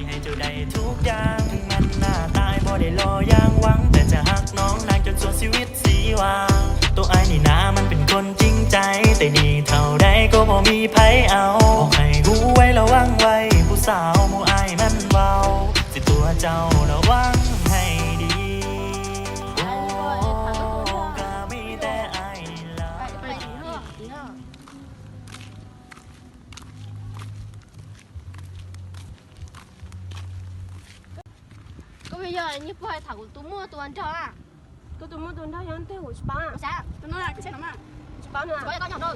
ໃຫ້ເຈົ້າໄດ້ທຸກຢ່າງ ເຖິງແມ່ນໜ້າຕາຍບໍ່ໄດ້ຫຼໍ່ຢ່າງຫວັງ ແຕ່ຈະຮັກນ້ອງນາງຈົນຊົ່ວຊີວິດຊີວາ. ໂຕອ້າຍນີ້ນາມັນເປັນຄົນຈິງໃຈ ແຕ່ດີເທົ່າໃດກໍບໍ່ມີໃຜເອົາ. ບອກໃຫ້ຮູ້ໄວ້ລະວັງໄວ້ ຜູ້ສາວໝູ່ອ້າຍມັນເວົ້າ ຊິຕົວະເຈົ້າລະວັງໃຫ້ດີ. ໂອ້ ກະມີແຕ່ອ້າຍນີ້ລະ. 各位要你不还讨个多么多少啊？个多么多少要对我去帮啊？啥？真的啊？可钱了吗？去帮啊？我也刚想到，我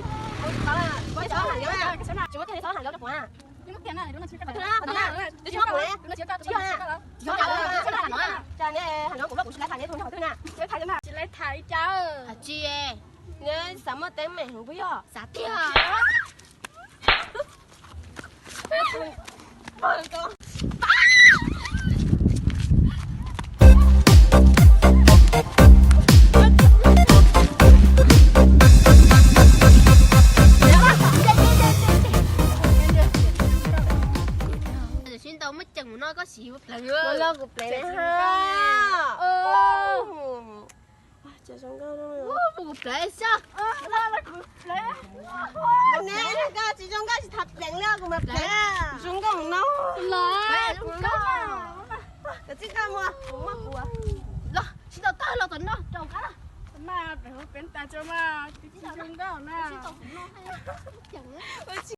去帮啊，我也想喊人啊，可钱了，什么店里想喊人就管啊。你们店那里真的去干嘛？对啊，对啊，就去帮我嘞，真的去干嘛？去啊，去干嘛？去干嘛？这样呢，喊人我们不是来喊人同事好对呢，来谈人嘛，来谈一家哦。好去耶。你什么等美红不要？啥店啊？ 哇，食蛋糕都没有。我不来噻。啊，那那不来啊。那那个鸡蛋糕是他饼了，我们饼。蛋糕呢？来，蛋糕。搿只干嘛？我们不啊。来，洗澡到了，等到，走开了。那等我变大舅妈，鸡蛋糕呢？我去。